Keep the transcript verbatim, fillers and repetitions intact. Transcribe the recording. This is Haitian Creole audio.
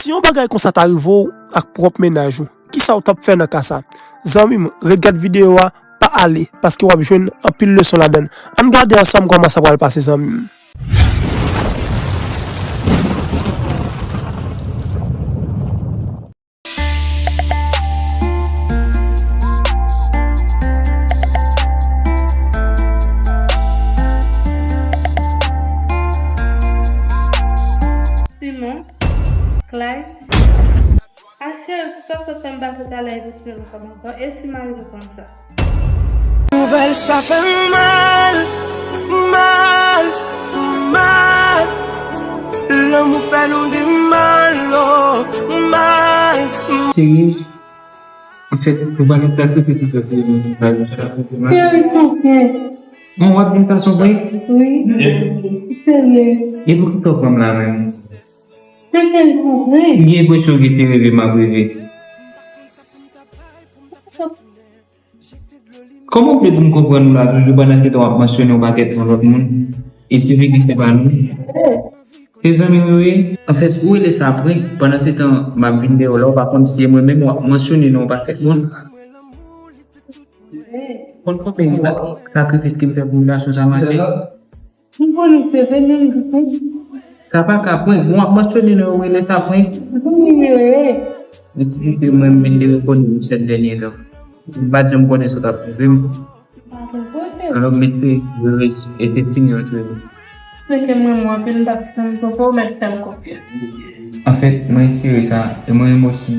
Si yon bagay konsa ta rive w ak pwòp mennaj ou, kisa w t ap fè nan ka sa? Zanmi m, ret gad videyo a, pa ale, paske w ap jwenn anpil leson ladan l. Ann gade ansanm kòman sa pral pase, zanmi m. Simon, Clyde. A cheri, poukò w fè m pase talè epi w touye m kòb ankò? E si m arive konn sa? Nouvèl sa fè m mal, mal, mal. Lanmou fè nou di mal, oh, mal. Cheri, anfèt, nou pa gen plas pou fè pou nou, nou pa gen sa pou fè mal. Cheri, souple. Bon, w ap di m sa, souple? Wi. Serye. E pou ki w pran m la menm? Mwen te konprann. M gen enpresyon ke se reve m ap reve. Kòman w vle pou m konprann ou la toujou pandan se tan w ap mansyone yon pakèt non lòt moun? E se vre ke se pa nou. Se zanmi w yo ye? Anfèt, ou rele sa prank, pandan se tan m ap vin dèyè w la, ou pa konn si e mwen menm w ap mansyone non yon pakèt moun. Konn konbyen sakrifis ke m fè pou relasyon sa mache? M konnen se vre, men m di konsa. Sa pa ka prank. Bon, w ap mansyone non yo, rele sa prank. M konnen yo ye. Mesye, mwen, m vin de rekonèt ou sèt dènye tan. M pa t janm konnen sa w t ap rive m. Pa gen kote. Alò, mesye, yo resi-, e te fini antre nou. Mete mwen, mwen, anpil, m pa t janm konprann, ou mèt fè m konfyans. Anfèt, mwen espere sa, e mwen menm osi,